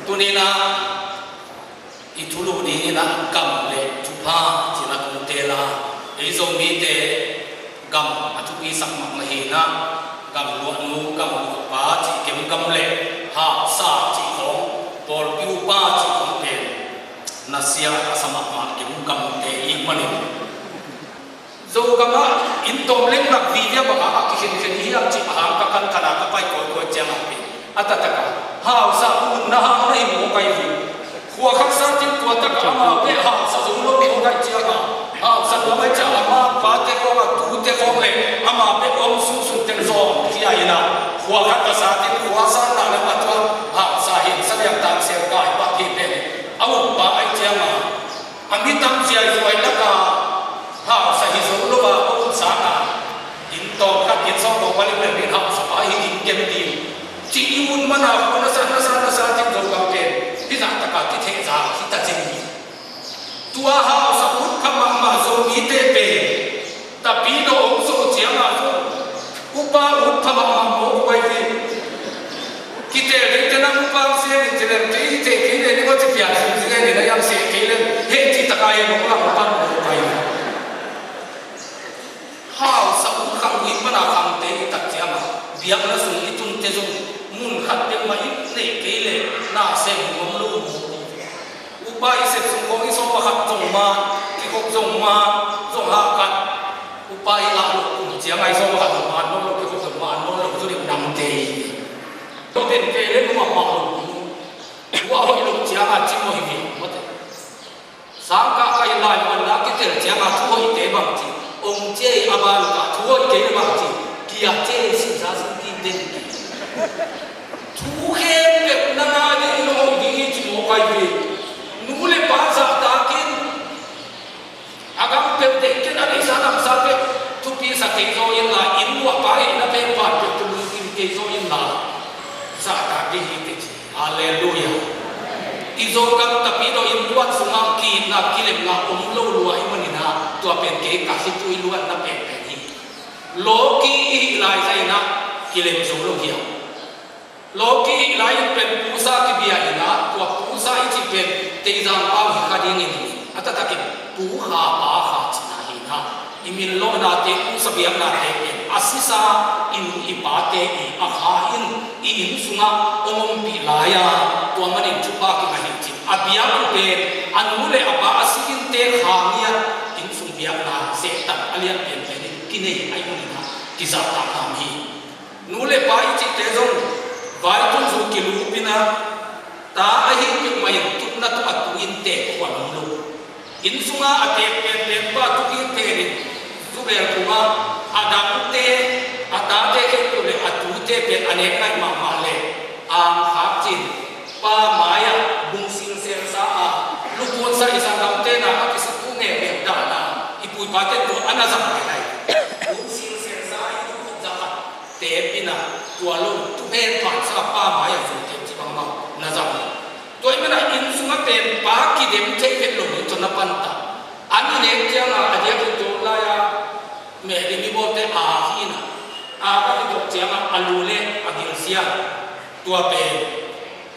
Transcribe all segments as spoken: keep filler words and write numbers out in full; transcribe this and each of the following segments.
Tuni-in ah i thulu dingin ah gam le thupha ci-in ah kong teel a, ei Zomite gam a thupisak mahmah hi in ah, gam luahnu, gam luahpa cih kemkam le hausa cih khawng, pawlpi upa cih khawng pen nasia a sa mahmah kemkamte ahih manin, Zogam ah inn tawm leng rak vive mah a kikhenkhen hi hiam cih a hang ka kan khan a ka pai kawikawi ciangah pen a taktak a, hausa u na hang na hi mawk ahi hi. Khua khat sa tin tua takah amah bek hausa zo lo mawk ahih ciangah, hausa lam ahih ciangah ama pate khawng a tute khawng le ama bek om sungsun teng zawng khia in ah, khua khat a sa tin khua sanna lam a tua hausa hi in sa liang tang sel kai pah hi pen a ukpa ahih ciangah, a mi tam ziaizuai lak a hausa hi zo lo a, a ut sangin inn tawm khat, inn sawm tawm pali le min hausa pa hi in kem ding cih i ut man a, khua na sa, na sa, na sa cih Zogam pen hih zah tak a kithehza hi ta cin hi. Tua hausa ut pha mahmah Zomite pen Tapidaw hong zo ciangah zong upa ut pha mahmah mawk uh ahi hi. Kiteel ding te nang upa hong seng in ci leng, kei hi teh kei le ning aw ci pian sung ci ngen in a, hiam seh kei leng heh cih tak a hi mawk, upa hong pan mawk uh ahi hi. Hausa ut khang uh i pan a khangte i tak ciangah biakna sung i tunte zong mun khat peuhmah i neih kei leh na sem nuam lo mawk uh. Upa i sep sung khawng i sawm a khat zong man, kikhop zong man, zong hahkat. Upa i lah loh kum ciangah i sawm a khat zong man nawn lo, kikhop zong man nawn lo, zu deuh nangte hi. Tua den kei le nuam mah lo. Tua hoih loh ciangah cim aw hi viau mawte. Sangkah kai lai manna kitel ciangah thu hoihte bang ci, ong cia a ban ka thu hoih kei le bang ci, kia cia sinsa sin ki den ki. Thu khempeuh na ngai ding in hoih ding hi ci mawk ahi hi. Nu le pa zahtak in, a gam peuh deih ken a neihsa damsa peuh thupi sa kei zaw inla, inn luahpa neihna peng pan peuh thu lungkim kei zaw inla, zahtak ding hi teh ci. Halleluiah. I Zogam Tapidaw inn luan sungah ki-itna kilemna om lo lua ahih manin ah, tua pen kei ka khitui luanna penpen hi. Lawki i hih lai zah in ah kilem zo lo hi a. Lawki i hih lai in pen pusa kibia in ah, tua pusa i cih pen Teizang pau hi kha ding in, a taktak in pu kha pa kha cihna hi in ah, i min lawnate, pusa biaknate pen a sisa i nu i pate i a kha in i inn sungah hong ompih lai a, tua manin thupha kingah hi ci. A biak uh pen a nu le a pa a si innte kha ngiat, inn sung biakna sehtan a lian penpen in kinei ahih manin ah kizahtak ngam hi. Nu le pa i cihte zong vaitun zu kilup in ah, ta ahih peuhmah in tutna tawh a tu in teek khuan om lo. Inn sungah a teek penpen pa tu in pen in, zu beel tungah a dangte, a tate khempeuh le a tute pen a nek ngaih mahmah le, ang khak cin, pa mai-ah bung silselsa a, lukunsa i sanggamte na a kisuk uh ngekngek dan a, i pu i pate tua a na zang lai lai. Bung silselsa i lukun za khat teep in ah, tua lo tu pen phansa pa mai-ah zong teep ci bangmah na zang. Tua ahih manin ah inn sungah pen pa kidem thei vet lo ding tawh na pan ta. An i nek ciangah a diakin tua lai-a mehlim i bawlte a hi in ah, a ka kidok ciangah a lu le a gilsia, tua pen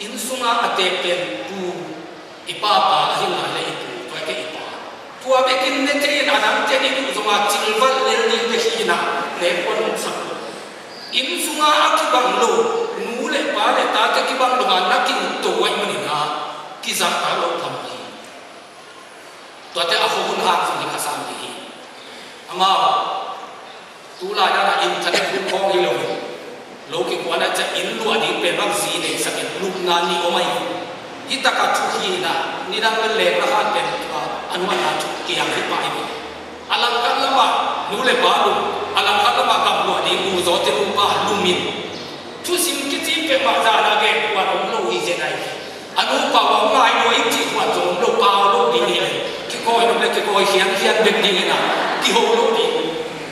inn sungah a teek pen pu, i papa a hi lai le i pu, tua i kei i pa. Tua bekin ne thei in a dangte nih duh zongah cilvalh lel ding bek hi in ah, nek puan hong sak lo. Inn sungah a kibang lo, nu le pa le tate kibang lo a na ki-ut to ahih manin ah kizahtak lo tham hi. Tuate a khuahun hang zong hi kha sam ding hi. Amau tu lai-in ah internet hun khawng hi lo hi. Lo kikuan a ciah inn luah ding pen bang zi nei sak in lupna nih om ahi hi. Hih takah thu hi in ah, nidang pen lengla khan pen, ah, a nuamna thu kiang hi pah hi ve. A langkhat lamah nu le pa lum, a langkhat lamah gam luah ding u zawte nupa lum in, thusim kici peuhmah zahna gen kuan om lo hi zen ahi. A nupa uh a ngai lua in cih kuan zong om lo, pau lo ding hi le, kikawi nop le kikawi khiankhian bek ding in ah, kiho lo ding.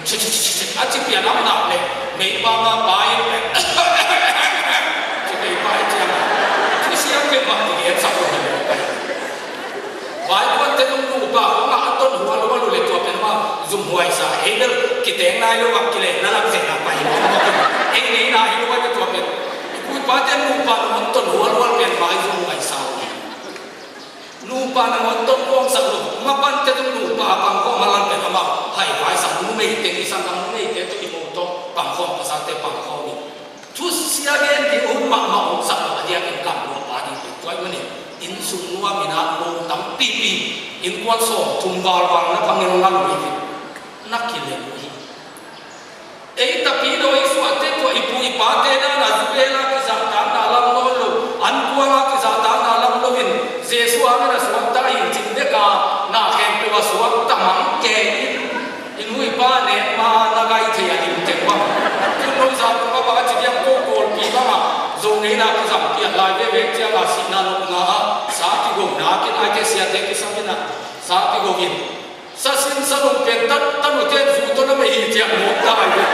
Ci, ci, ci, ci, ci, a ci pian a nak le, meipa nga pa in le, ci meipa in ciang, thusiam peuhmah kigen sak lo hi lo. Baibal te zong nupa khawngah a ton hualhual uh le tua pen mah zumhuaisa, ei bel kiteng nai lo bang kilehna lam zehna pai hi mawk mawk in. Ei neihna hi lo a tua pen. I pu i pate nupa hong ton hualhual pen mah zumhuaisa. nangawn tong khawm sak lo, mapan te tung nupa pang khawm a lan pen amah hai vai sak, numei te i sang, numei te tung i mo tawh pang khawm, pasal te pang khawm in. Thusia gen ding hun mahmah hong sak lo, a diakin gamluah pa ding pen tua ahih manin inn sung nuam in ah mo tampipi, innkuan sawm thum valval na pang in ngal lo hi. Na kilem uh hi. Ei tapidaw i suahte tua i pu i pate dan a zu bel a kizahtakna lam nawn lo, an kuang a kizahtakna lam lo in Jesuh hangin a suakta in cin dek a, na khempeuh a suakta mang kei in. In huipa nek ma na gai thei a lim teng bang. Tun lo za kum a bang a ci diam ko Kawlpi bang a Zo ngeina kizang pian lai veve ciang a sihna nopna a sa kigo nakin aite siate kisam in a sa kigo in. Sa sin sa nung pen tan, tanute zu tawh na mei hi ciang mawk ta ai ve.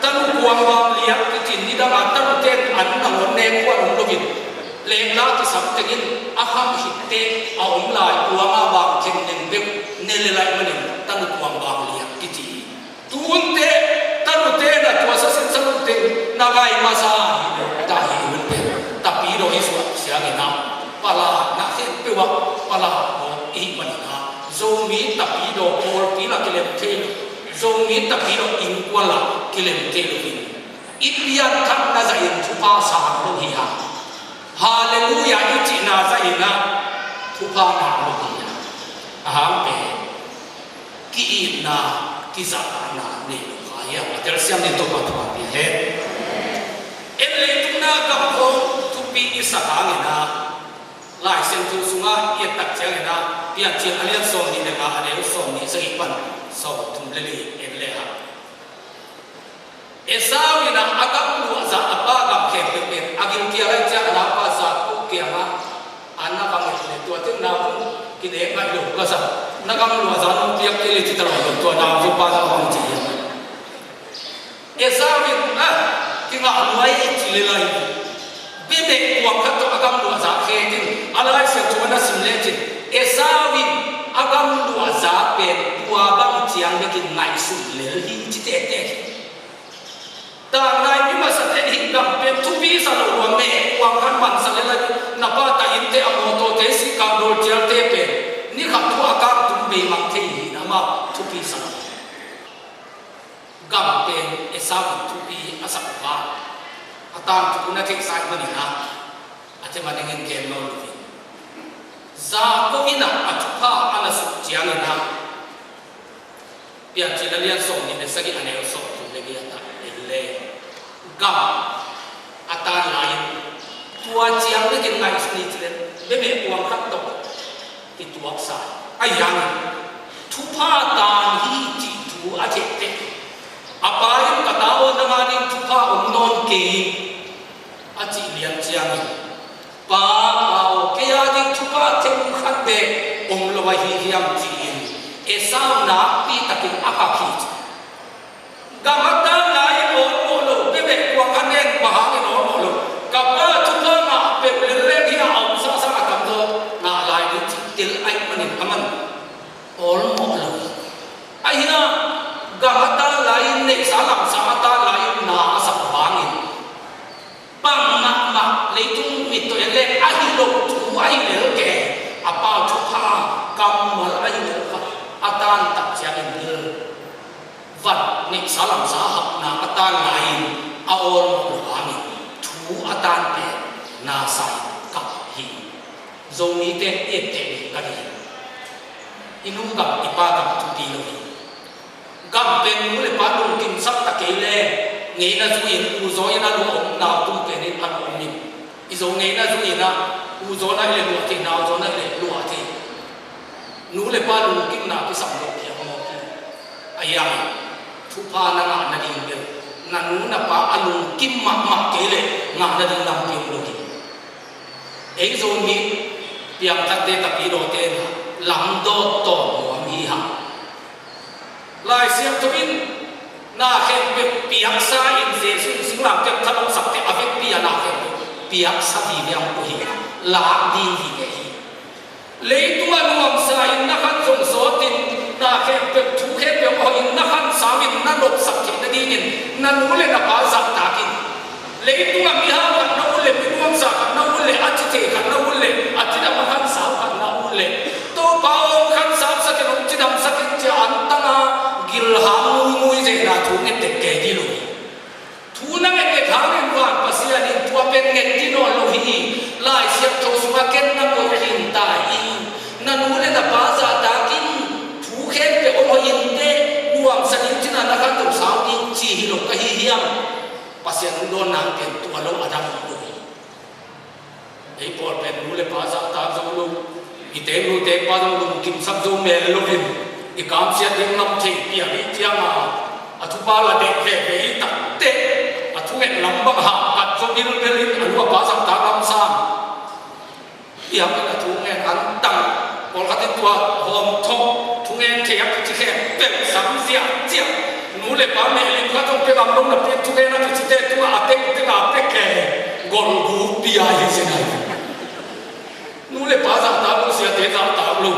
Tanu kuang bang liak kici nidang a tanute an nangawn nek huan om lo in. Lengla kisam tengin a kham hitte a om lai kuang a bang khen neng bek ne le lai manin tanu kuang bang liak kici hi. Tunte tanute na tua sa sin sa nung teng na gai masa hi ta hi hun pen. Tapidaw i suah siangin a pala na khempeuh a pala mawk i hih manin a Zomi tapidaw pawlpi la kilem thei lo, Zomi tapidaw innkuan la kilem thei lo in. I pianthakna zahin thupha sang lo hi a. Halleluiah i cihna zahin a thupha ngah lo hi a. A hang pen ki-itna, kizahtakna nei lo kha hiam? A telsiam ding Topa thupha pia hen. En leitung na gam khawng thupi i sak hangin a Lai Siangtho sungah i et tak ciangin a Piancil a lian sawm nih le nga a neu sawm nih sagih pan sawm thum le li en le hang. Esau in a, a gamluah zah a pa gam khempeuh pen a gilkial ahih ciang a naupa Jakob kiangah a na va nget le tua teng nau zong kinek ngaih lo ka sa. Na gamluah zah nong piak kei le ci ta lo tua nau zong pa na va hong ci hiam? Esau in a kingah luai ci le lai. Bemeh kuang khat tawh a gamluah zah khe ding a Lai Siangtho a na sim lecin Esau in a gamluah zah pen tua bang ciang bekin ngaihsun lel hi ci tektek hi. Tanglai mi masa ten hih gam pen thupi sa lo lua meh kuang khat mansa le lai na pa ta innte a mawtawte sih kang dawl cialte pen ni khat thu a kang tum beimang thei hi na amah thupi sa lo. Gam pen Esau in thupi a sak uh a, a tangthu na theihsa ahih manin a, a cem a dingin gen nawn lo hi. Jakob in a thupha a na suk ciangin a, Piancil a lian sawm nih le sagih a neu sawm thum le giat ah en le gam a tan lai-in tua ciang bekin ngaihsun hi ci le bemeh kuang khat tawh i tuaksa. Ahi hangin thupha tan hi cih thu a thehte a pa in ka ta aw nang a ding thupha om nawn kei a cih lian ciangin Pa, Pa aw, kei a ding thupha theng khat bek om lo ahi hiam ci-in Esau nakpi takin a kak hi ci. Gam a tan lai-in awlmawh lo, bebek kuang a nen bang hangin awlmawh lo. Ka pa thupha ngah peuh lelleng hi a, a omsa sang a tamzaw ngah lai ding ci tel ahih manin a man awlmawh lo. Ahi a, gam a tan lai-in neihsa lamsa a tan lai-in na a sak bangin pang mahmah leitung mit tawh en leng ahi lo thu ahi lel kei a, pa thupha kammal ahi lel kha a tan tak ciangin bil van neihsa lamsa hapna a tan lai-in a awlmawh lo hangin thu a tan pen na sa-in kap hi. Zomite i etteh ding ka ding hi. I nu gam i pa gam thupi lo hi. Gam pen nu le pa lungkimsak ta kei le ngeina zu-in uzaw in a lua om, nautum pen in a lua om in. I Zo ngeina zu-in a uzaw na hi le lua thei, nauzaw na hi le lua thei. Nu le pa lungkimna kisam lo phial mawk hi. Ahi hangin thupha na ngah nading bel na nu na pa a lungkim mahmah kei le ngah nading lampi om lo hi. Ei Zomi piangthatte, tapidawte na lamdawt tawm nuam hi hang. Lai Siangtho in na khempeuh piaksa in Jesuh in singlamteh ah thalawhsakte a vekpi a na khempeuh piaksa vive hang uh hi. Lak ding vive hi. Leitung a nuamsa in na khan zong sawtin na khempeuh thu khempeuh a hoih in na khan sau in na nopsak theih nadingin na nu le na pa zahtak in. Leitung a mihau khat na ut le, mi nuamsa khat na ut le, a ci thei khat na ut le, a cidam a khan sau khat na lo a dang lo hi. Ei pawl pen nu le pa zahtak zo lo, i teek nu teek pa zong lungkimsak zo mel loin, i kamsiat ding lam thei piang i cianga a thupha la dek veve i takte, a thunget lam bang hahkat zo bilbelin a nu a pa zahtak lam sang. Piangin a thungen an tang. Pawlkhat in tua hawm thawh thungen thei a kici khempeuh sam ziahziah. Nu le pa mehlim khat zong pia ngam lo napi thungen a kicite tungah a tengteng a pek e. Golguk pia hi zen ahi. Nu le pa zahtak lo, siate zahtak lo.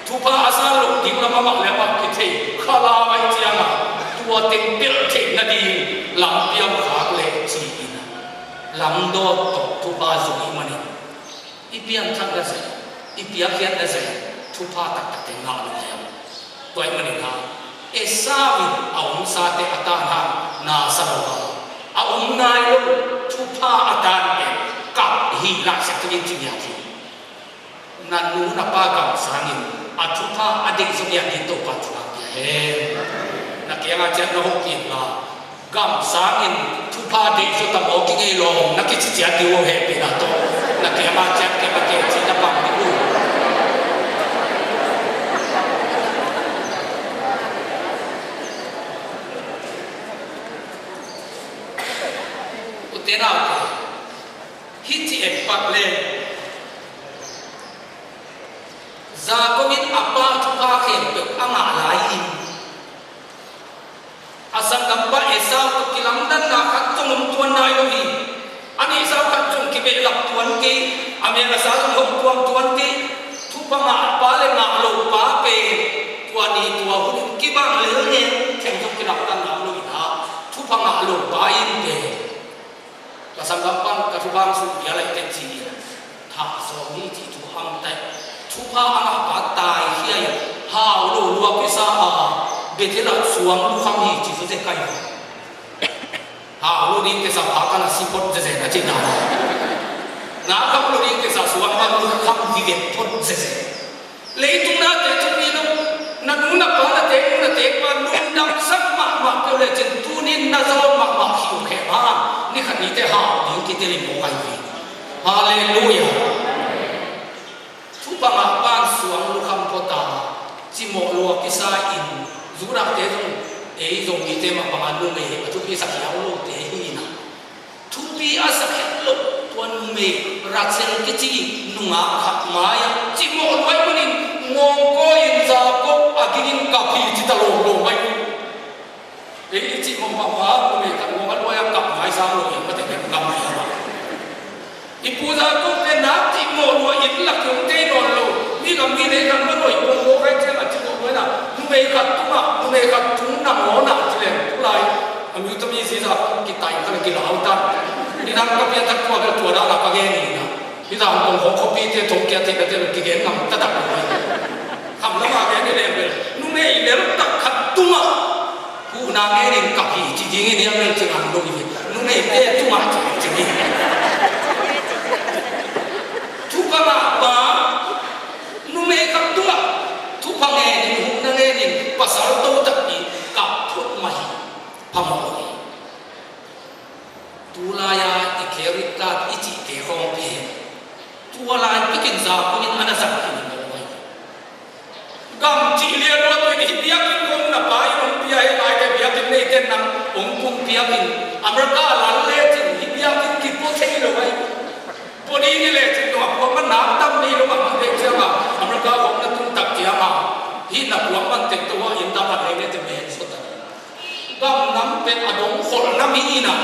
Thupha a san loh ding lam amah le amah kithei kha la mai ciangah tua teng pelh theih nading lam piang khak le ci-in a lam dawt tawh thupha zong ih manin i pianthak na zai, i piakkhiat na zai, thupha taktak teng ngah lo hiam? Tua ih manin a Esau in a omsate a tan hang na sa lo a, a om nai lo thupha a tan pen kap hi, laisiangtho in ci ngiat hi. Na nu na pa gam sangin a thupha a deih zo ngiat ding Topa thupha pia hen. Na kiangah ciat na hopih inla, gam sangin thupha deih zo ta maw, kingei lawm na kici ciat ding uh hehpihna tawh na kiangah ciat kei mah kei ci na pang ding uh. Ute naute, hih ci et pak le Jakob in a pa thupha khempeuh a ngah lai-in a sanggampa Esau tawh kilamdanna khat zong om tuan nai lo hi. A neihsa uh khat zong kibehlap tuan kei, a mel a sa zong hong tuam tuan kei. Thupha ngah pa le ngah lo pa pen tua ni tua hun in kibang lel ngen, theng zong kilamdanna om lo in a, thupha ngah lo pa in pen ka sanggampa in ka thupha hong suk dia lai teh ci-in thah sawm hi cih thu hong tai. Thupha a ngahpa taikhia in hau lo lua kisa a, Bethel ah suang lukham hi ci zawzek ahi. Hau lo ding kisa pa ka na si phot zeze na cihna. Na kham lo ding kisa suang a lukham hi vet phot zeze. Leitung nate thupi lo, na nu na pa, na teek nu na teek pa lungdamsak mahmah peuh lecin tuni-in na zawn mahmah hi uh khe a, ni khat ni teh hau ding kitel in mawk ahi hi. Halleluiah. Thupha ngah pan suang lukham phota, cimawh lua kisa in, Judahte zong, ei Zomite mah bangin numei a thupi sak hiau lote hi na. Thupi a sak het loh tua numei Rachel kici nungak khat mai-ah cimawh luai manin ngawngkawi-in Jakob a gingin kap hi ci ta lawmlawm mai. Ei i cimawh mahmah numei khat ngawng a luai-ah kap mai sam lo in mate ngam mai a. I pu Jakob pen nak cimawh lua in lak kiong tei nawn lo. Mi lam mi nei khat mah lo i pawlkhat ciang a cimawh luai na, numei khat tungah, numei khat tung nangawn ah ci leng tulai a mi uta mi ziza kitai kha le kilau ta. Nidang ka pianthak tua bel tua dan a ka gen hi na. Nidang kong hong khuapite thong kia theih na te bel kigen ngam taktak lo hi. Kham lam a gen hi leng bel numei lel tak khat tungah huhna ngenin kap hi ci ding in hiam lel ci ngam lo hi. Numeite tungah ci ci hi. Thupha ngah pa numei khat tungah thupha ngenin, huhna ngenin pasal to takpi kap phot mah hi. Phamawh hi. Tulai-a i credit card i cihte khawng pen tua lai pekin Jakob in a na zang khin in a lo ahi. Gam cih lian lo pen hih biakinn kong na pa in hong pia hi lai te, biakinn neite nang hong pung piakin America lal lecin hih biakinn kipua thei lo ahi. Pua ding hi lecin tua puak man nak tam ding lo mah mah lecin a America kong na tun tak ciang a hih na puak man tek tua in tam a lei lecin me hen sot a. Gam nam pen a dong kholh nam hi in a,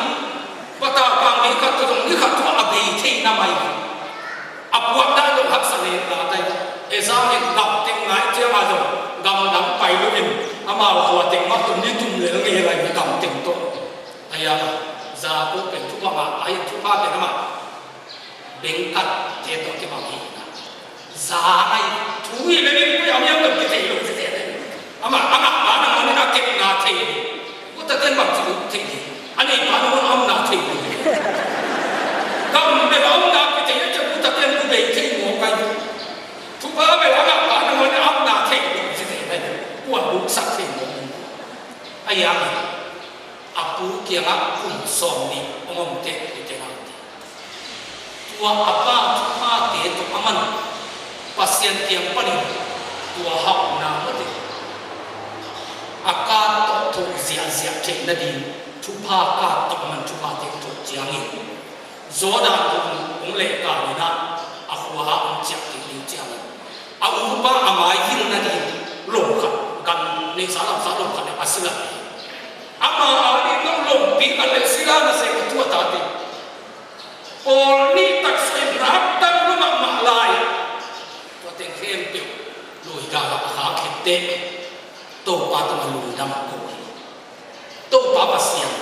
patau pang mi khat tawh zong ni khat tawh a bei thei nam ahi. A puak dan zong haksa len la tai. Esau in gam teng ngai ciang a zong gam nam pai lo in amau khua teng mah tawh ni tum lel ngei lai gam teng tawh. Ahi a, Jakob pen thupha ngah, ahi thupha pen amah bengkatte tawh kibang hi na. Za ngai thu hi le ning pui a miam dong kithei lo sese le. Amah a ngah pa nangawn in a kepna thei. Kutaten bang ci uh thei hi. A nei pa nangawn a omna thei hi. Gam bel a omna kithei le ciah kutaten ku bei thei mawk ahi. Thupha bel a ngah pa nangawn in a omna thei lo sese le. Kua luksak thei mawk. Ahi a, a pu kiangah kum sawm nih hong om teh, ute Tua a pa thuphate tawh a man Pasian kiang panin tua hauhna mate a ka tawh thawh ziahziah theih nading thupha ka tawh a man thuphate tawh ciangin Jordan tung hong lehkal in ah a khua ah hong ciah kik ding ciangin a upa a mai vil nading lo khat, gan neihsa lamsa lo khat le a sila hi. Ama a ding lo lompi khat le sila na se ka tua tate pawl nih taksa in raktak lo mahmah lai. Tua teng khempeuh lui gala a khak khit teh Topa tungah lungdam ko hi. Topa Pasian,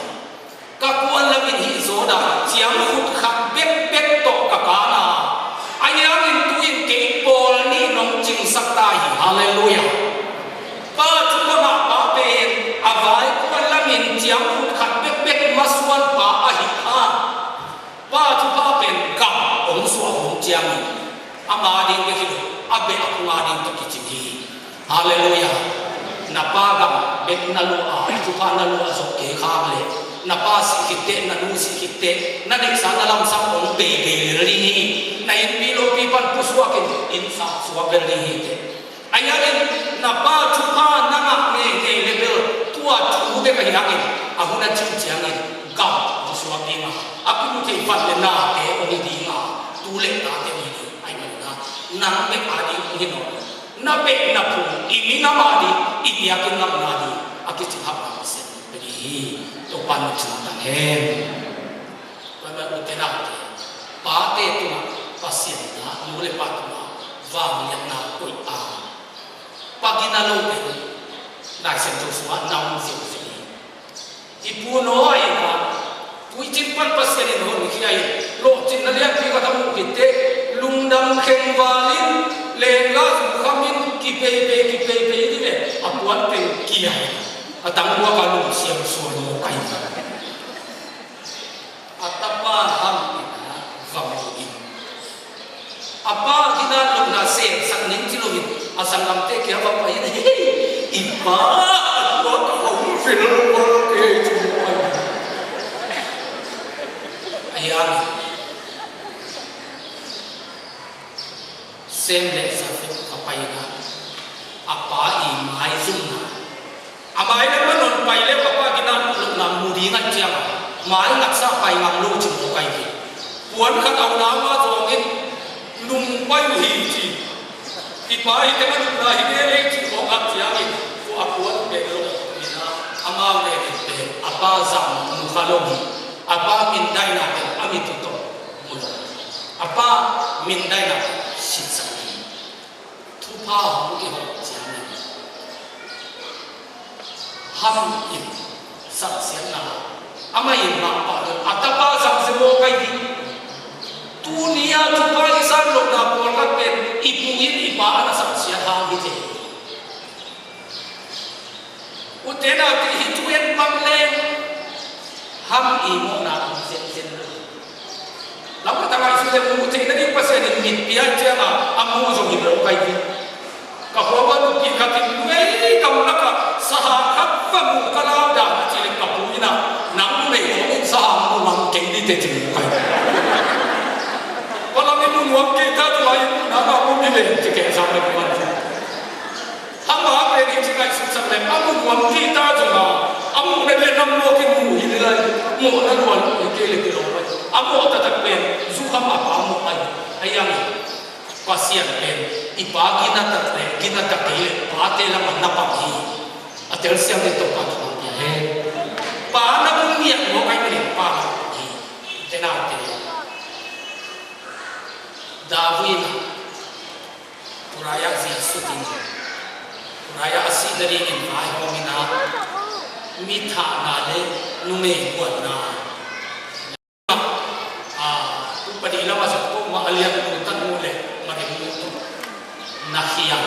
ka kuan lamin hih Jordan ciang khut khat bekbek tawh ka kana, a hiangin tu-in kei pawl nih nong cingsak ta hi. Halleluiah. Pa thupha ngah pa pen a vai kuan lamin ciang khut khat bekbek masuan pa ahi a, pa thupha pen gam hong suah hun ciangin ama ding bek hi lo, a beh a phung a ding tawh kicing hi. Halleluiah. Na pa gam bek na lua a, thupha na lua zawh kei khak leh na pa sih khit teh, na nu sih khit teh na neihsa na lamsang hong beibei lel ding hi. Na innpi lopi pan pusuakin inn sah suak bel ding hi teh. A hiangin na pa thupha na ngah ngeingei le bel tua thu bek a hiangin a hun a cin ciangin gam hong suak ding a, a kimu thei pan le nate hong hi ding a, tu le tate hong hi ding. Ahi manin ah nang bek a ding hong hi nawn lo, na beh na phung i minam a ding, i biakinn ngamna ding a kicing hauhna Pasian in pe ding hi. Topa in na cing tang hen. Tua ahih manin ute naute, pate tungah Pasian in ah nu le pa tungah vangliatna koih a, pa gina lo pen Lai Siangtho sungah na om ziauziau hi. I pu Noah in ah tuicin pan Pasian in honkhia in, lawhcinna lianpi khat a muh khit teh lungdam khengval in, lenggah zu kham in, kipeipei kipeipei in hi ve. A puan pen kia in a tangbuak a lungsiang suan mawk ahi. A tapa Ham in ah va mu in, a pa gina lohna semsak ning ci loin a sanggamte kiang va pai in, "Hei, i pa, a tua ka hong vil val kei," ci mawk ahi. A hiang Sem le Jafeth va pai in ah a pa i maizumna, a mai lam a non pai le a pa gina lohna mu ding ahih ciangin mai ngatsa pai ngam lo ci mawk ahi hi. Puan khat a om a, amah zong in, "Nung pai uh hi," ci. I pa hi teh a nungna hi ve leh ci mawk ahih ciangin tua a puan pen lo in ah amau pen a pa zang mu kha lo hi. A pa mindaina pen a mit uh tawh mu lo. A pa mindaina pen sitsak hi. Thupha hong kihawm ciangin Ham in samsiatna, amah in mah pah lo, a tapa samsia mawk ahi hi. Tuni a thupha i san lohna pawlkhat pen i pu in i pa a na samsiat hang hi thei. Ute naute, hih thu en bang leng Ham i mawhna om zenzen lo. Lam khat a ngaihsut leh mu theih nading Pasian in mit pia ciangin a mu zong hi lo kai hi. Ka khua uah nupi khat in, "Nuai, gamlak ah sahang khat va mu ka lau dan," a cih leh ka pu in ah, "Nang numei khawng in sahang mu ngam kei ni teh," ci mu kai. Palam in mu nuam kei ta, tua in mu na ngam mu hi leh ci kei sam leh man. Amah pen hih ci ngaihsutsak leh a mu nuam kei ta zong a, a muhna pen nam mawk in mu hi lai, mawhna luan hi kei leh kilawm lai. A mawh taktak pen zu Ham a pa mawh ahi. Ahi hangin Pasian pen i pa gina tak leh gina tak kei leh pate lamah na pang hi. A telsiam ding Topa in thupha pia hen. Pa na bung ngiat mawk ahih manin pa na pang hi. Ute naute, David in ah Uriah zia sut in, Uriah a sih nadingin vaihawm in ah, mi thahna le numei guanna, ah, upa dih lamah zong peuhmah a lian mu tan mu le, marim mu tu na hi a,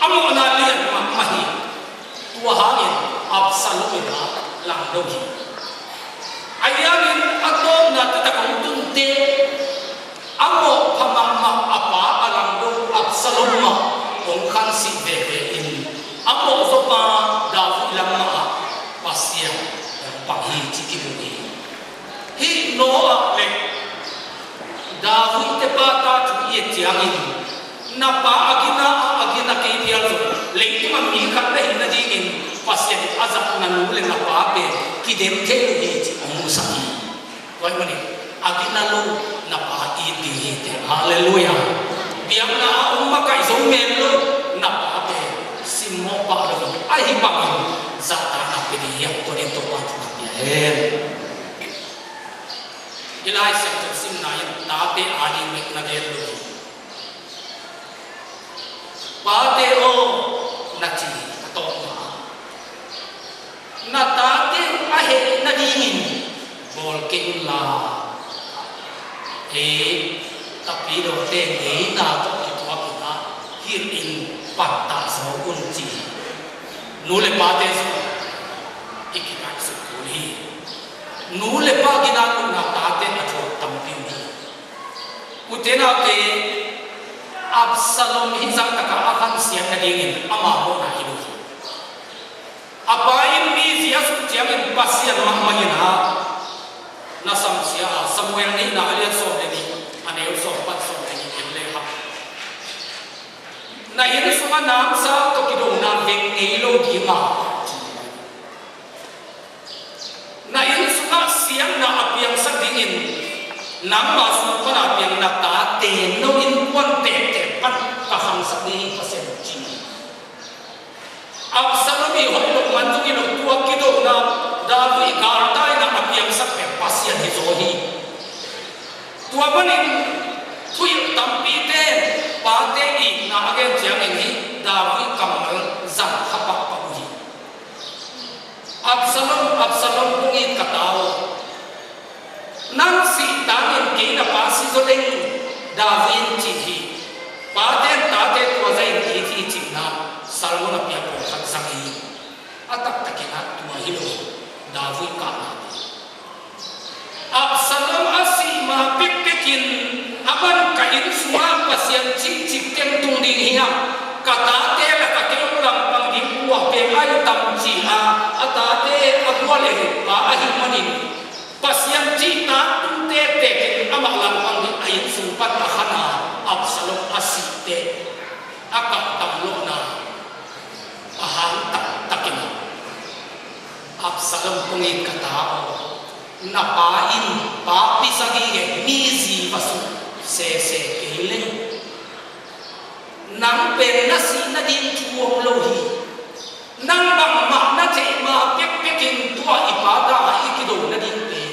a mawhna lian mahmah hi. Tua hangin Absalom in ah langdo hi. Ahi hangin a tawpna taktak hong tun teh, a mawhpha mahmah a pa a langdo Absalom mah hong khansih veve in, a mawhzawpa David lam mah ah Pasian hong pang hi ci kimu hi. Hih Noah le David te pa ta thu i et ciangin, na pa a gina a, a gina kei phial zong, leitung a mi khat na hih nadingin Pasian in a zat na nu le na pa pen kidem thei lo hi cih hong musak hi. Tua ahih manin a gina lo na pa it ding hi teh. Halleluiah. Biakna a om makaih zo men lo na pa pen simmawh pah lo in, ahi bangin zahtakna pia ding hi hang. Tua ding Topa thupha pia hen. I Lai Siangtho simna in tate ading bek na gen lo hi. Pate aw, na ci a tawpna, na tate a heh nadingin bawl kei unla. Ei tapidawte ngeina tawh kituakin ah hilh in pattah zaw un ci hi. Nu le pate zong i kinaisuk kul hi. Nu le pa ginat lohna tate a thuak tampi uh hi. Ute naute, Absalom hi zahtakah a khansiat nadingin ama mawhna hi lo hi. A pa in mizia suk ciangin Pasian mahmah in ah, na samsia a, Samuel nihna a lian sawm le nih, a neu sawm pan sawm le nih en le hang. Na inn sungah namsau tawh kidona veng ngei lo ding a, na inn sungah siatna a piangsak dingin nangma sung pana piang na tate no innkuan tektek pan ka khangsak ding hi Pasian ci hi. Absalom i hoih loh man zong hi lo, tua kidona David galtaina a piangsak pen Pasian hi zaw hi. Tua manin thuhilh tampite pate itna a gen ciangin hih David kammal zang kha pakpak uh hi. Absalom, Absalom, kong it ka ta aw, nang sih tangin kei na pa si zaw leng, David in ci hi. Pate in tate tua zah in it hi cihna salmon a piak pawlkhat zang hi. A taktakin ah tua hi lo, David kahna hi. Absalom a sih ma pekpekin, aman ka inn sungah Pasian cikcik teng tung ding hiam, ka tate lakah kei hong langpang ding kua pen a hi tam ci-a, a tate a gual le hehpa ahih manin Pasian cihtak tung tektekin amah langpang ding a inn sung pan a khan a, Absalom a sih teh a kah tam lohna a hang taktakin ah, Absalom, kong it ka ta aw, na pa in pa pisa gige mizi va suk sese kei leng, nang pen na sih nading thu om lo hi. Nang bangmah na theih ma pekpekin tua i pa ta i kido nading pen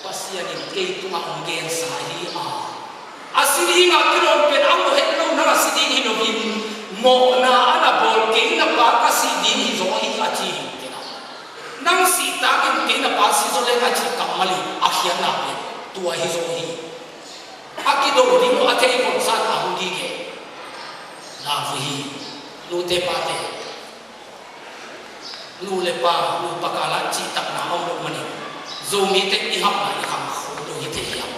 Pasian in kei tungah hong gensa hi a, a si dingah kilawm pen a mawh het lo nang a si ding hi loin, mawhna a na bawl kei na pa ka sih ding hi zaw hi a ci hi. Nang sih tangin kei na pa si zaw leng a cih kammal hi, a khiatna pen tua hi zaw hi. A kido ding uh a thei kawmsan a hong gige. David hi. Nute pate, nu le pa, nupa kal ah cihtakna a om loh manin Zomite i hauhna i khang khol lo hi thei hiam?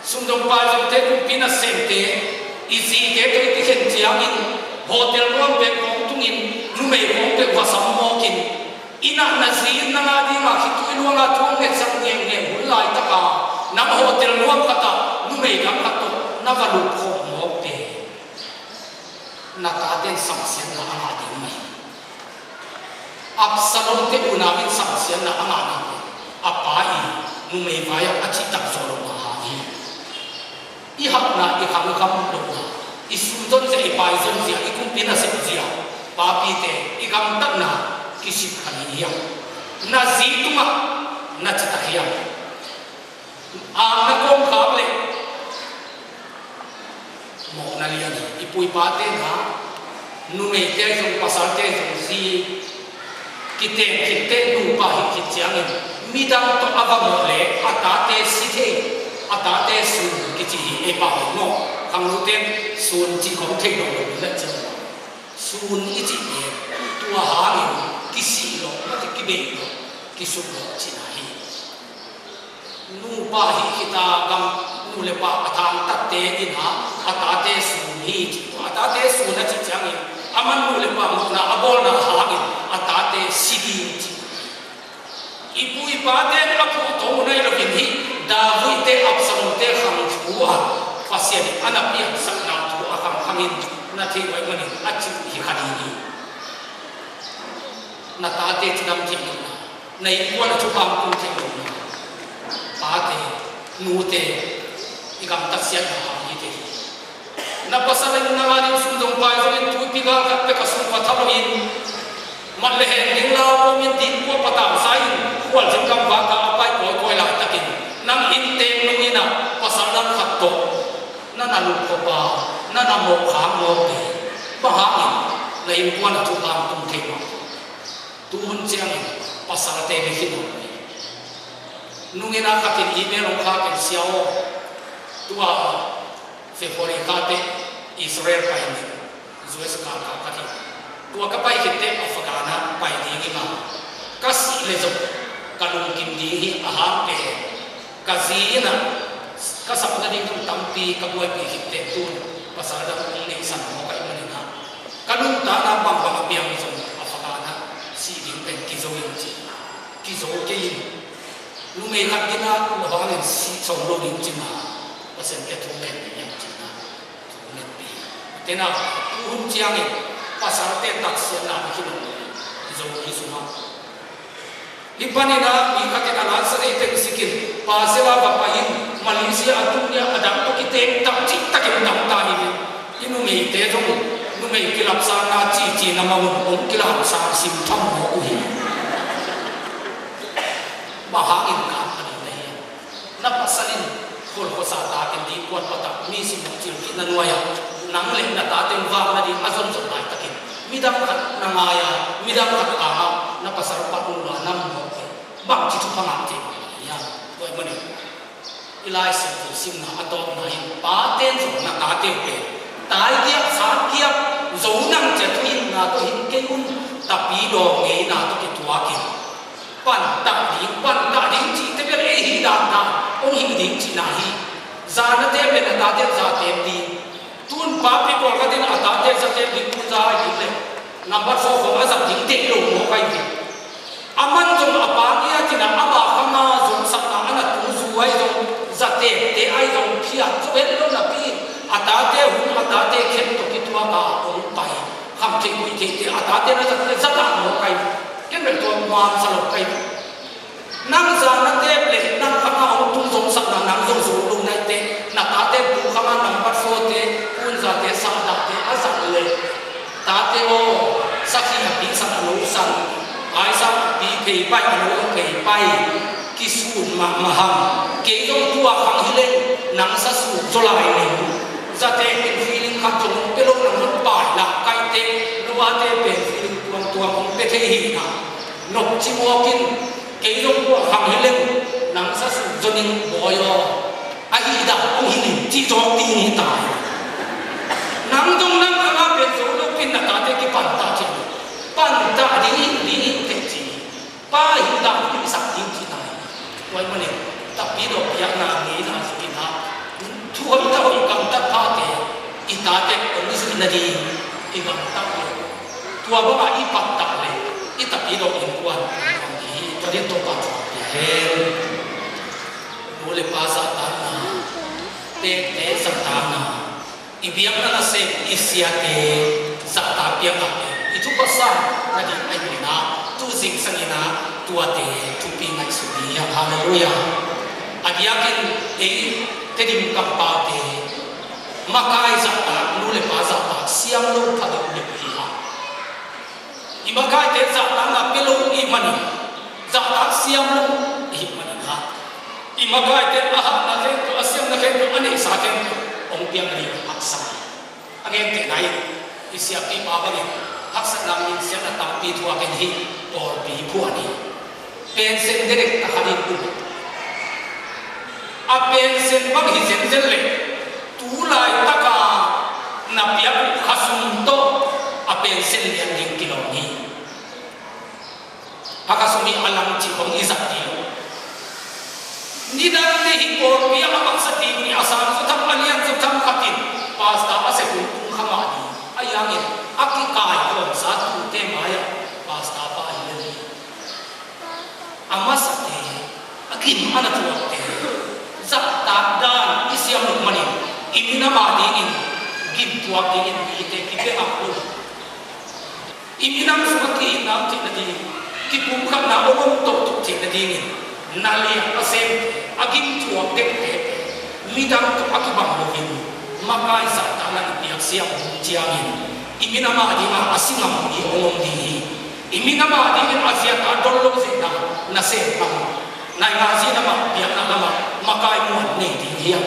Sumdong paizomte, kumpi nasemte, i zite tawh i kikhen ciangin hotel nuam pek khawng tungin numei khawng pek va sam mawkin, inn ah na zi in na ngah dingah khitui luanga thu hong ngetsak ngemngem hun laitaka nang hotel nuam khatah numei dang khat tawh na va lup khawm mawkte, na taten samsiatna a ngah ding mah hi. Absalom te unau in samsiatna a ngahna pen a pa i numei vai-ah a cihtak zawh lohna hang hi. I hauhna, i khangkham lohna, i sun zonzia, i pai zonzia, i kumpi nasep zia, papite i gamtatna kisik kha hi hiam? Na zi tungah na citak hiam? Akna kawmkhak le mawhna lian hi. I pu i pate na numeite zong, pasalte zong zi kiteng khit teh, nupa hih khit ciangin midang tawh a va mawh le a tate si thei, a tate sun kici hi. Ei pau hi maw, khangnote sun cih khawng thei lo lo na ciang, sun i cih pen tua hangin kisih lawh, mate, kibei lawh, kisuk lawh cihna hi. Nupa hih khit a gam, nu le pa a thangtatte in a, a tate sun hi ci. A tate sun a cih ciangin aman nu le pa mawhna a bawlna hangin a tate si ding ci. I pu i pate a phuhto nai loin hih David te, Absalom te khang thu Tua Pasian in a na piansakna thu a khangkhangin na theih uh ahih manin a cih uh hi kha ding hi. Na tate cidam theih lohna, na innkuan a thupha hong tung theih lohna, pate, nute, i gamtat siatna hang hi thei hi. Na pasal in nang ading sum zong pai zongin tuipi gal khat bek a sum va tha loin, mat le hen ding lau kawmin dingkua patau sa-in khualzin gamvak ah a pai kawikawi laitakin, nang inntek nung in ah pasal dang khat tawh na na lup khop a, na na mawh khak mawk hi. Bang hangin? Na innkuan a thupha hong tung thei mah. Tu hun ciangin pasalte bek hi lo hi. Nung in ah khat in email hong khak in, "Sia aw, tua February kha teh Israel pai ning, U S kal kal ka hi. Tua ka pai khit teh Afghan ah pai ding hi, ma ka sih leh zong ka lungkim ding hi, a hang pen ka zi in ah ka sap nading zong tampi ka buaipih khit teh, tu-in pasal dang hong neihsan mawk ahih manin ah ka nuntakna bangbang a piang zong Afghan ah sih ding pen kizo ing," ci. Kizo kei in. Numei khat in ah, "Lo hangin sih sawm lo ding," ci-in ah, Pasian kiang thu ngen ding hiam, ci-in ah thu ngenpih. Tena, tu hun ciangin pasalte taksiatna hi lo hi, Zomi sungah. Hih panin ah mi khat in a lansa nei teng sikin, "Pasal a va pai in, Malaysia a tung ni a, a dak tawh kiteng tak cihtakin dam ta hi ve. I numeite zong numei kilapsanna cici na mah un hong kilamsang sim tham mawk uh hi." Bang hangin ka am a ding na hi? Na pasal in kholkhosa takin dingkuan patah mi simawh cilkihna nuai-ah nang le na tate vak nading a zonzon laitakin midang khat na ngai a, midang khat hangah na pasal pat uh lua na mawk hi. Bangci thupha ngah thei bang na hi hiam? Tua ahih manin i Lai Siangtho simna a tawpna in, pate in zong na tate uh pen taigiak, satgiak, zo nang ci-a thuhilhna tawh hing kei un, tapidaw ngeina tawh kituakin, pantah ding, pantah ding cihte bel ei hih dan dan hong hih ding cihna hi. Za na tem leh na tate za tem ding. Tu-in papi pawlkhat in a tate za tem ding, pu za ahi ding leh number four khawng a zat ding deih lo mawk ahi ve. Aman zong a pa ngiat in ah ama khang a zongsakna a na tu zu ahi zong, za temte ahi zong phiat zo het lo napi in a tate hum, a tate khem tawh kituak a hong pai, kham theih guih theihte a tate na zat leh za dan mawk ahi ve. Ken bel tua man sa lo ka hi. Nang za na tem leh nang khang a hong tu zongsakna nang zong zo lo na hi teh, na tate tu khang a number four te, pu in zate, sahdatte a zat leh, "Tate aw, sakhi a pi san, a lo san, ai san a pi phei pai, a lo zong phei pai, kisun mahmah hang. Kei zong tua khang hi leng nang sa suk zaw lai ning. Zate pen feeling khat zong hong pia lo, nang hong pai lak ka hi teh, no ate pen feeling tuamtuam hong pia thei hi na. Nop ci mawk in, kei zong tua khang hi leng nang sa suk zaw ning, bawi aw. Ahi dan hong hi ning," ci zawk ding hi ta hi. Nang zong nang khang a pen zo lo pi in na tate kipantah ci. Pantah ding hi, ding hi teh ci. Pa hih dan hong hisak ding ci ta hi. Tua ahih manin tapidaw piakna ngeina zui in ah, thu hoih ta hoih, gamtat phate i tate hong zui nading i gamtat leh, tua bangah i pantah leh i tapidaw innkuan hong hi. Tua ding Topa thupha pia hen. Nu le pa zahtakna, teekte zahtakna, i biakna nasem, i siate zahtak piakna pen i thupha san nading ahih manin ah, tu zingsang in ah tuate thupi ngaihsun ni hiam? Halleluiah. A diakin ei Tedim kampaute makai zahtak, nu le pa zahtak siam lo pha deuh deuh hi hang. I makaite zahtakna pia lo i hih manin, zahtak siam lo i hih manin ah, i makaite a hahna khempeuh, a siamna khempeuh, a neihsa khempeuh hong piang ding haksa hi. A gentehna in i siapipa bangin haksatna, minsiatna tampi thuak in hih pawlpi phuan hi. Pension direct ta kha ding uh. A pension bang hi zenzen leh, tu laitaka na piak uh khasum tawh a pension lian ding kilawm hi. A khasum hi a lang cih bang i zat ding uh. Nidang ni hih pawlpi a maksa ding ni, a sang zaw tham, a lian zaw tham khat in pastor a sep hun tung kha mah ding. Ahi hangin a kikaikhawmsa tute mai-ah pastor pa hi lel hi. A masate, a gim a na thuakte zahtak dan i siam loh I minam a dingin gimtuak dingin mite kipia ngam lo. I minam sungah ki-itna om theih nading, kipumkhatna om om tohtoh theih nadingin na lian a semte, a gimtuak deuhte midang tawh a kibang loin makaisakna i piak siam uh ciangin i minam a dingah a si ngam i om om ding hi. I minam a dingin a ziat a dol lo zena na sem ngam, na ngaihzina mah, biakna lamah makai muan nei ding hiam?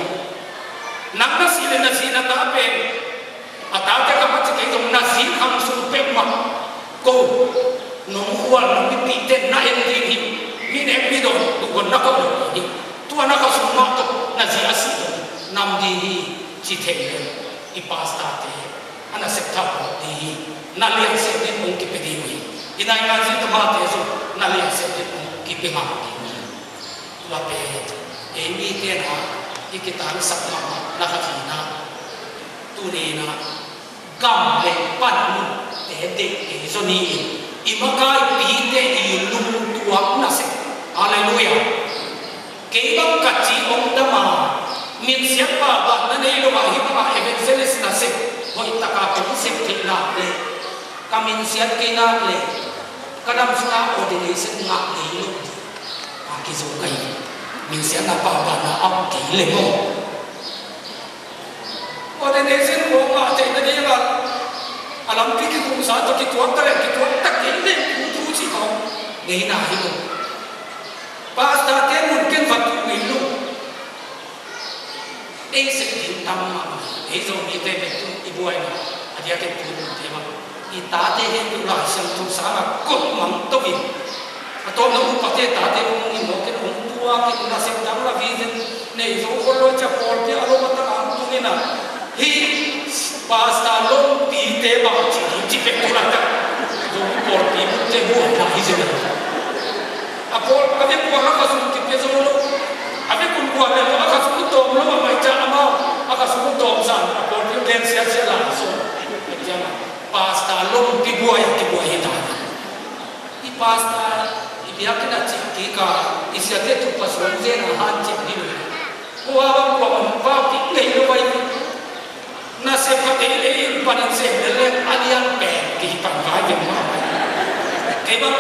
Nang na si le na zi na ta pen a tate ka mah ci kei zong na zi khang sung peuhmah ko nong khual nong mipihte na en ding hi. Min en mi dong duhgon na ko lo hi. Tua na ka sung mah tawh na zi a si dong nam ding hi ci thei le i pastorte a nasep thak pawh ding hi. Na liansiat ding hong kipia ding hi. I naingan zin ka mate zong na liansiat ding hong kipia ngam ding hi. Tua pen ei mite na i kitangsak mahmah na khat hi na. Tuni na gam le panmunte deih kei zaw ni-in i makaipite i lungtuak nasep. Halleluiah. Kei bang ka ci hong dam a, minsiat palbatna nei lo a, hih banga evangelist nasep hoih taka kong sep theih nak leh, ka minsiat kei nak leh ka dam sungah ordination ngah ngei lo ding a kizo ka hi. Minsiatna palbatna a om kei leh maw? Ordination khawng ngah theih nadingah a lampi kikumsa tawh kituak ta leh kituak ta kei leh thu thu cih khawng ngeina hi lo. Pastorte mun ken va tuh ngei lo. Ei sep ding tam mahmah. Ei Zomite bek tun i buaina a diakin tu nunte bang i tate hen tu Lai Siangtho sangah koih mang to in, a tawpna upate tate hong in hong ken hong tuak in nasep dang la vision nei zo khol lo cia pawlpi a lo a tang ang tung in a, hih pastor lompite bang ci ding ci pek tu laitak Zomi pawlpi butte buaina hi zen a. A pawl a vekun a khasum kipia zo lo. A vekun kuan le lo a khasum tawm lo a mai ca amau a khasum tawm san a pawlpi gen siasia la so. Ciang a pastor lompi buai a kibuai hi ta. I pastor i biakinn a cih kik a i siate tupa suan zen a hanciam hi lo. Kua bang kua bang pau kik ngei lo vai. Nasep khat ei lei in panin sem lel leng a lian pen kihi pan vai veng mah. Kei bang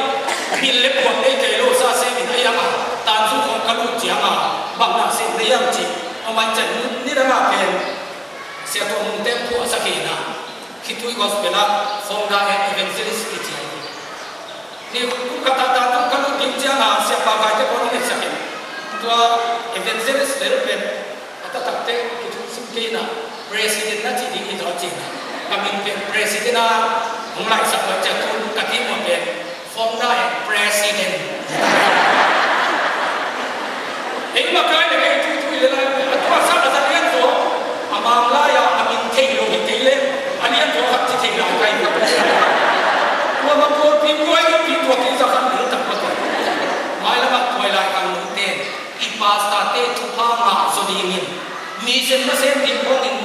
bil le puan nei kei lo sa sem in a iang a tan sung khong ka lut ciang a bang na sem lei iang ci a mai cen ni dang a pen sia tuang mung tem pua sa kei na. Khitui gospel a founder and evangelist kici a hi. Ni kum khat a tan tung ka lut ding ciang a siapa vaite pawl hong etsak in. Tua evangelist lel pen a taktakte i thu sim kei na president na ci ding hi zaw ci na. Ka min pen president a hong laisak tua ciang tun ka team a pen founder and president. Ei makai le kei thu thu i le lai a tua sa a za lian zaw. A mang lai a a min thei lo hi kei le a lian zaw khat ci thei lai kai ka. Tua ma pawlpi buai pi tua kei za khan lel tak ma tua. Mai lamah tuai lai kang nungte i pastorte thupha ngah zaw dingin mi sem na sem ding khawngin